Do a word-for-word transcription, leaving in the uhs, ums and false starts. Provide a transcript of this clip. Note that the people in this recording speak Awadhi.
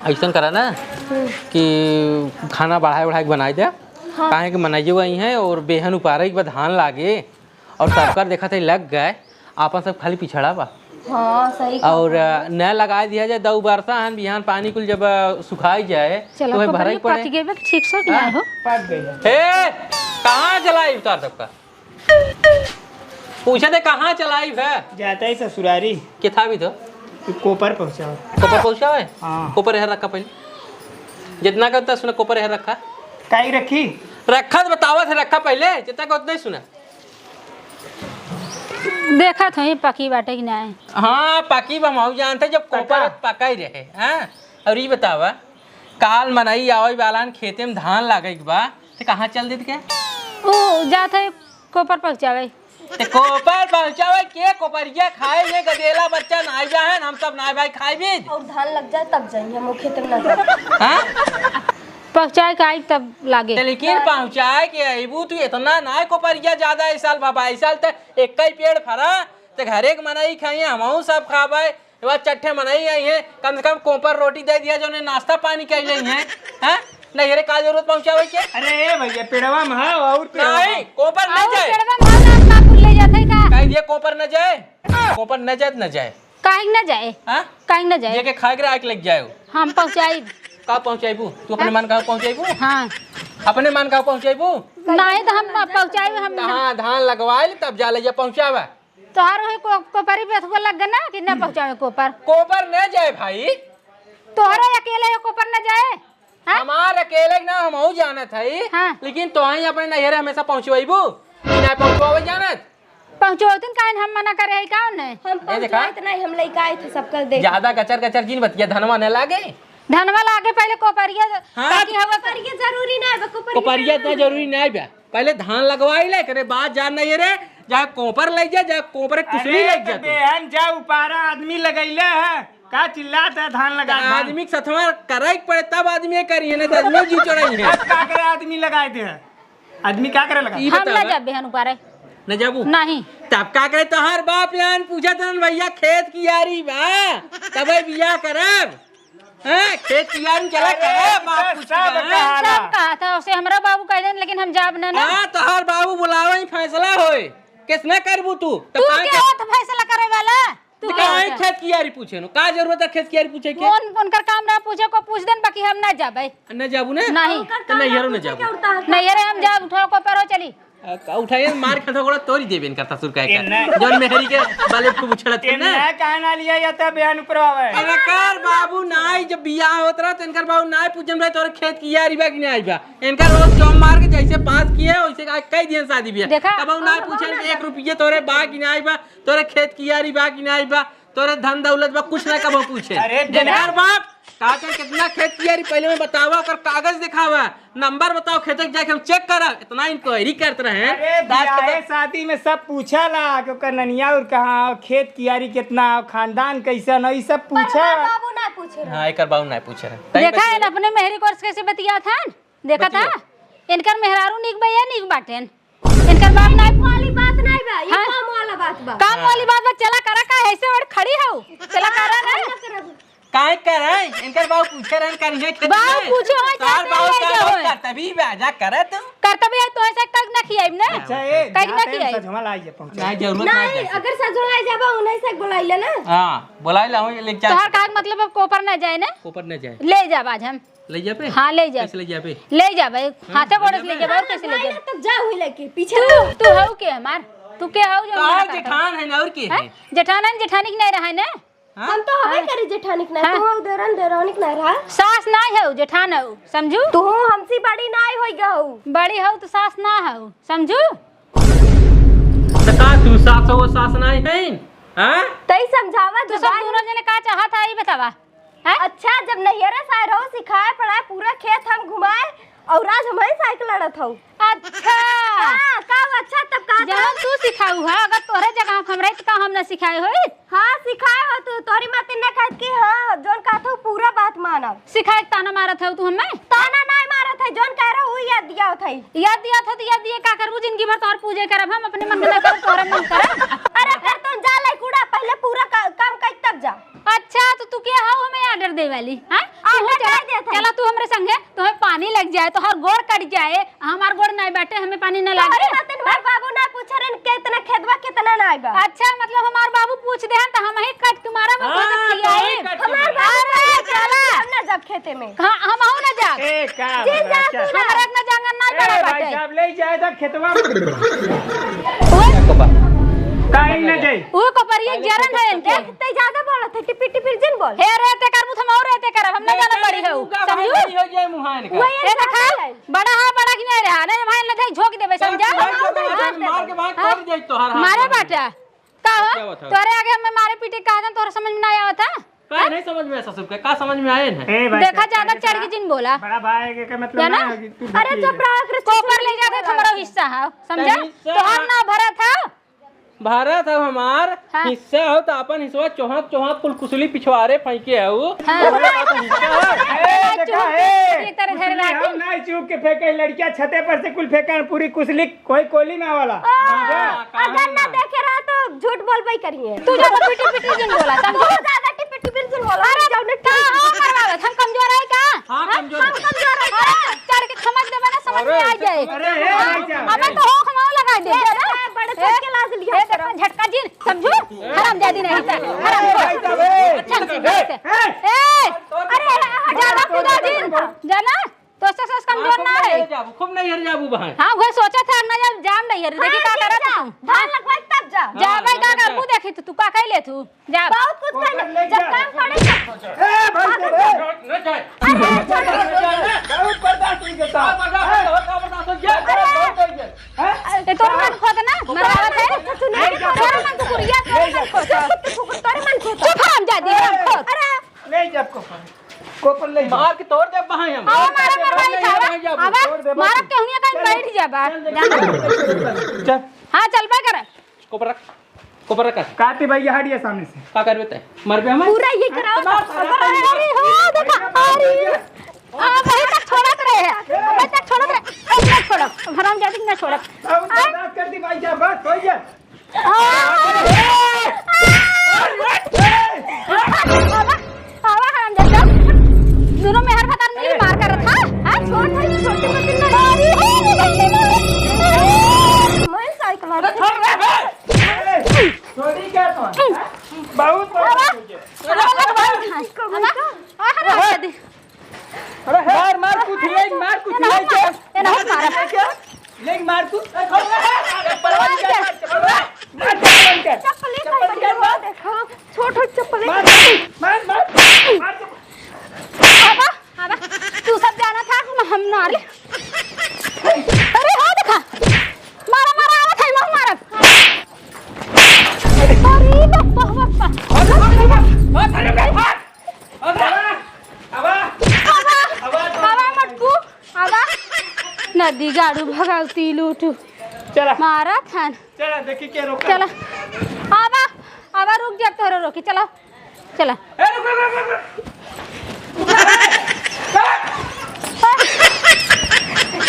अइसन करा ना हम्म। कि खाना बढ़ाए बढ़ाए के बनाई दे। हाँ। काहे कि मनइयो आई हैं और बेहन उपारे के बाद धान लागे और सबकर देखत है लग गए, आपन सब खाली पिछड़ा बा। हाँ, सही कहा। और, अ, न लगाए दिया जाए, दऊ बरसा हन, बिहान पानी कुल जब, अ, सुखाई जाए, चलो, तो वही कपड़े भराई पड़े। पक गए बा, ठीक से कि हाँ? ना हो? पक गए। हे, कहाँ चलाई उतार सबका? पूछे थे, कहाँ चलाई है? जाता है ससुरारी। के था भी तो? कोपर पहुँचाओ। कोपर पहुँचावे? हाँ। कोपर यहाँ रखा पहले। जितना का उतना सुना, कोपर यहाँ रखा। काई रखी? रखा तो बतावा थे, रखा पहले, जितना का उतना ही सुना। देखत हई पकी बाटे कि नाय। हाँ, पकी बा, हम जानते जब कोपर पका। पका ही रहे, हाँ? और ई बतावा, काल मनई आवे वाला न खेते में धान लागे के बा, ते कहाँ चल देत के? ऊ जात है कोपर पहुँचावे। ते कोपर पहुँचावे के? कोपरिया खाए ये गदेला बच्चा नाई बा है, हम सब नाई भाई खाई भी। और धान लग जाए तब जाइए हम खेते में ना जाए। हाँ? पहुँचाए के आई तब लागे। ते लेकिन पहुँचाए के अइबू तू, इतना ना कोपरिया ज्यादा इस साल बाबा, इस साल ते एक ही पेड़ फरा, ते घरे के मनई खाइए, हमहू सब खाबे। ये बात चट्ठे मनई आई है, कम से कम कोपर रोटी दे दिया जो उन्हें नाश्ता पानी कह लें हैं, हैं? नहीं रे, का जरूरत पहुँचावे के? अरे ए भैया, पेड़वा में हाव और पेड़वा नहीं, में। कोपर न और जाए। पेड़वा में हाव ना, का कुल ले जाते का? कह दिया कोपर न जाए, कोपर न जाए, न जाए। काहे न जाए? हाँ? काहे न जाए? ये के खाए के रहा के लग जाए। हम पहुँचाई। का पहुँचाइबू? तू अपने हाँ? मन का पहुँचाइबू? हाँ। अपने मन का पहुँचाइबू? नहीं तो हम पहुँचाई, हम तो हाँ, धान लगवाए ले तब जा ले जा पहुँचावा। तोहर वही को-, कोपरी पे अथुआ लग गए ना कि ना पहुँचावे कोपर। कोपर न जाए भाई। तोहरे अकेले ये कोपर न जाए? हाँ? हमार अकेले ना, हमहू जानत हई। हाँ। लेकिन तोहई अपने नैहरे हमेशा पहुँचवाइबू कि ना पहुँचवावे जानत? पहुँचवतिन काहे हम मना करे हई का उन्हें? हम ए देखा। पहुँचवाइत नहीं, हम लइका आए थे सबका देख। ज्यादा गचर गचर जिन बतिया, धनवा न लागे। धनवा लागे पहले कोपरिया हाँ। ताकि हवा कोपरिया जरूरी ना है, कोपरिया कोपरिया इतना जरूरी ना है बा। पहले धान लगवाई ले, करे बाद जान नहीं रे, जा कोपर ले जा, जा कोपर कुसली अरे ले तो जा तू। बेहन जा उपारा आदमी लगैले है, का चिल्लात है धान लगा धान। आदमी के सथवा करे के पड़े तब आदमी करिए, नहीं तो आदमी जी चढ़ाई है। अब का करे आदमी लगाए दे है, आदमी का करे लगा? ई हम ना बतावा। जाबे हन उपारे। न जाबू? नहीं। तब का करे तोहार बाप यान पूछत रहन भैया खेत कियारी बा, तबे बियाह करब। हैं? खेत कियारी चला अरे, करे, बाप इनका कुछ सब कहा। कहा ना। सब कहा था, उसे हमरा बाबू कह देन, लेकिन हम जाब ना, ना। हाँ, तोहार बाबू बुलावे ही फैसला होए। किस ना करबू तू? तब तू का के कर- हो तो फैसला करे वाला? तू तो के काहे हो? खेत कियारी पूछे नो? का जरूरत है खेत कियारी पूछे के? कौन, उनकर काम रहा पूछे को पूछ देन, बाकी हम ना जाबे। न जाबू ना? नहीं। तो नैहरो न जाबू। नहीं, अरे हम जाब, उठाओ को परो चली। आ, का उठाए, मार खात ओकरा तोरी देबे इनकर ससुर का ए, का। नहीं। जौन मेहरी के बाले खूब उछड़त ए, है ना। नहीं, काहे ना लिया या तब बयान ऊपर आवे। अरे कर बाबू, नाई जब बियाह होत रहा, तो इनकर बाबू नाई पूछन रहे, तोरे खेत कियारी बा कि नाई बा। इनकर रोज चौम मार के जैसे पास किए, वैसे आज कई दिन शादी बियाह। देखा? तब बाबू नाई हाँ, पूछन बाबू कि एक रुपये तोरे बा कि नाई बा, तोरे खेत कियारी बा कि नाई बा, तोरे धन दौलत बा, कुछ ना कबो पूछे। अरे इनकर बाप का कर कितना खेत कियारी, पहले में बतावा, ओकर कागज दिखावा, नंबर बताओ, खेते के जाके हम चेक करब। इतना इंक्वायरी करत रहे। अरे, दास के बियाहे बाद शादी में सब पूछा ला कि ओकर ननिया और कहाँ, खेत कियारी कितना, खानदान कैसन, ई सब पर पूछा। हमार बाबू ना पूछे रहे। हाँ, एकर बाबू ना पूछे रहे। तई देखा बतिया। है ना, अपने मेहरी कोर्स कैसे बतिया था, देखा था? बतिया। इनकर मेहरारू निक बा या निक बाटेन? इनकर बाप नाई वाली बात नाई बा, ये हाँ? काम वाला बात बा। काम हाँ। वाली बात बा, चला करा का ऐसे ओढ़ खड़ी हो? चला करा ना। काहे करे? इनकर बाबू पूछे रहन कर ये खेत बाबू में। पूछो है, तार जाते बाबू ले का जाओ लोग है। करतबी बा, जा करे तू। करतबी है तो ऐसे कग ना खियाइब ना। अच्छा, ए, कग ना जाते हैं खियाइब। सजमल आई है, पहुंचा। ना, जरूरत ना नहीं, जाए। अगर सजमल आई जाबा, उन्हें से बुलाई ले ना। हाँ, बुलाई ला, वही लेके जा। तोहार का मतलब अब कोपर ना जाए ना? कोपर ना जाए। ले जाब आज हम। ले जाबे? हाँ, ले जाब। कैसे ले जाबे? ले जाबे। हाँ, हाथे गोड़े से ले ले जाबे। जाबे, और कैसे ले जाबे? तब जा हुई लेके, पीछे तू, रहो। तू हऊ के हमार? तू के हऊ जो तोहार हमार जेठान है ना, और के हैं? है? जेठान है, जेठानी के नहीं रहा है ना? हाँ? हम तो हवे हाँ। करी जेठानी के नहीं, हाँ। तू हऊ देरन देरानी के नहीं रहा। सास नहीं हऊ, जेठान हऊ, समझू? तू हमसे बड़ी नहीं होई गऊ। बड़ी हऊ तो सास ना हऊ, समझू? तो का तू सास हो, सास नहीं है? हाँ? तई समझावा तू सब जबान। दोनों जने का चाहत है, ई बतावा। हैं? अच्छा, जब नैहरे से आए रहो, सिखाए, पढ़ाए, पूरा खेत हम घुमाए, और आज हम ही साइकिल लड़त हऊ। अच्छा। हाँ, का अच्छा, तब का जब था? तू सिखाऊ है, अगर तोहरे जगह हम रही, तो का हम ना सिखाए होई? हाँ, सिखाए हो तू, तोरी माते ना कहत कि हाँ, जौन कहत हो, पूरा बात मानब। सिखाए के ताना मारत हऊ तू हमें? ताना नहीं मारत है, जौन कह रहा हूँ, याद दिया होत है। याद दिया था, तो याद दिए का करबू? जिंदगी भर तोहर पूजे करब हम, अपने मन के ना करब, तोहरे मन करब। अरे, फिर तुम जा ले कूड़ा, पहले पूरा का-, काम कर, तब जा। अच्छा, तो तू के हऊ हमें order दे वाली, हैं? तू चला, चला तू हमरे संगे, तोहे पानी लग जाए, तोहर गोड़ कट जाए, हमार गोड़ नाई बाटे, हमें पानी ना लागे। तोहरी खातिर हमार बाबू ना पूछे रहन, कितना खेतवा, कितना नाई बा। अच्छा, मतलब हमार बाबू पूछ देहन, त हमही कट के मारा में हाँ, खोदत खियाई। तोहरी कट के हमार मारा। बाबू अरे, पूछे रहन, चला। हम ना जाब खेते में। हाँ, हमहू ना जाब। ए, का जिन जा तू ना। हमरा इतना जंगल ना ए, पड़ा भाई बाटे। साहब, ले जाए तो खेतवा में। ओए। काहे ना जाई? वो कपरिया जरन है इनके। ते ज्यादा बोलत है, टिपिर टिपिर जिन बोल। हे रे, ते करबू, हम और ते करब, हम ना जाना पड़ी है, समझू? हो जाए मुहान का। वही ए, देखा, बड़ा हा, बड़ा कि नहीं रहा, नहीं, भाई, ना जाई, झोंक देबे, समझा? मार के बाहर हाँ। कर जाई तोहार हाथ मारे में। बाटा। का हो? क्या बात है? तोरे आगे हमें मारे पीटे का जन तोहरा समझ में ना आवत है? का नहीं समझ में आया ससुर के? का समझ में आए हैं? ए भाई, देखा, ज्यादा चढ़ के जिन बोला। बड़ा भाई के, के मतलब जाना? ना है कि तू अरे दुखी चुप है। रहो, कृष्ण कोपर ले जाके तुम्हारा हिस्सा है, समझा? हिस्सा। तोहार ना भरत है। भारत है हमार हाँ। हिस्सा हो तो अपन हिस्सा चोहाप चोहाप कुल कुसली पिछवारे फेंके है वो। हाँ। ओकरे बाद हिस्सा है। ए, देखा है? ये तरह कुसली घर हम बाकी। ना चूक के फेंके, लड़कियां छते पर से कुल फेंके, पूरी कुसली कोई कोली में वाला। ओ, समझा? अगर ना देखे रहा तो झूठ बोलबे करिए। तू ज्यादा पिटी पिटी जिन बोला, समझो? तू ज्यादा टिपी टिपी जिन बोला। अरे, जाओ ना, का हो करवावत? हम कमजोर है का? हाँ, हाँ, कमजोर हम है। कमजोर है का? अरे, चढ़ के खमक देबे ना, समझ अरे, में आ जाए। अरे, ए, हाँ, भाई साहब, अबे ए। तो हो खमाओ लगा दे, ए, जा ना। ए, बड़े ए, छोट के लाज लिया ए, करो। देखा, झटका जिन, समझू? हरामजादी नहीं था, हराम ए, भाई साहब, ए। अच्छा से ए, बात है। ए। ए, अरे, ज्यादा पिला जिन, जाना? तो से सोच कमजोर ना है। खूब नैहर जाबू, खूब नैहर जाबू बहन। हाँ, वह सोचा था ना, जब जाम नैहर, देखी हाँ, का करत जा। तू। धान लगवाई तब जा। जा हाँ, भाई, का लगवाई करबू, तब। देखी तू, तू का कह ले तू। जा। बहुत कुछ कह ले। जब काम पड़े तब। ए, भाई, हाँ, ए। अरे, बहुत बर्दाश्त नहीं करता। बहुत बर्दाश्त हो गया, अरे। बहुत हो गया। हैं? ए, तोर मन खोद ना, मरावत है। तोर मन कुकुरिया, तोर मन खोद। तोर मन खोद। चुप, हरामजादी, हरामखोर। अरे। ले जा कोपर। कोपर ले जा। मार के तोड़ दे बहाई हम। आवा, मारा, मारा, मारा, मारा, मारा। आवा, तोड़ दे मारा बहाई। केहुनिया कहीं चल, बैठ जाबा। चल, चल, चल। चल। हाँ, चल, बा कर। कोपर रख। कोपर रख। काटी भैया, हटिए सामने से। का करबे तै? मरबे हमें? पूरा ये कराओ। मार, मार, मार। अरे, हो, देखा, अरे। आ, वही तक छोड़त रहे। वही तक छोड़त रहे। एक तक छोड़ो। हरामजादी ना छोड़ो। अब बर्दाश्त कर दी भाई साहब, बस, हो गया। आवा, आवा, हरामजादा। दोनों मेहर भतार मिली मार करत हा? हाँ, छोड़ दे, छोड़ दे, मत मार। अरे, हे, हे, हे, हे, हे। मैं साइकिल आ अरे, छोड़ रहे हैं। ए, छोड़ी क्या तुम? बहुत आवा, आवा, आवा, हरामजादी। अरे, मार, मार, कुछ ले, मार, कुछ ले, ए, ना, मार, ए, ना, मार। ले, मार, तू। ए, छोड़, ए, ए, ए, पलवान के, मार, चप्पल निकाल, मार। चप्पल निकाल, मार। देखो, छोट, छोट चप्पल। मार, मार, मार, मार। आवा, आवा, तू सब जाना था, हम, हम नारी। अरे, हो देखा, मारा, मारा, आवा था, मारा, मारा। अरे, बप्पा, बप्पा। आवा, आवा, आवा, आवा, मटकू। आवा। नदी गाड़ू भगावती लूटू। चला। मारा थान। चला, देखी के रोका। चला। आवा, आवा, रुक जा, तोहरा रोकी। चला, चला। ए, रुक, रुक, रुक, रुक, रुक।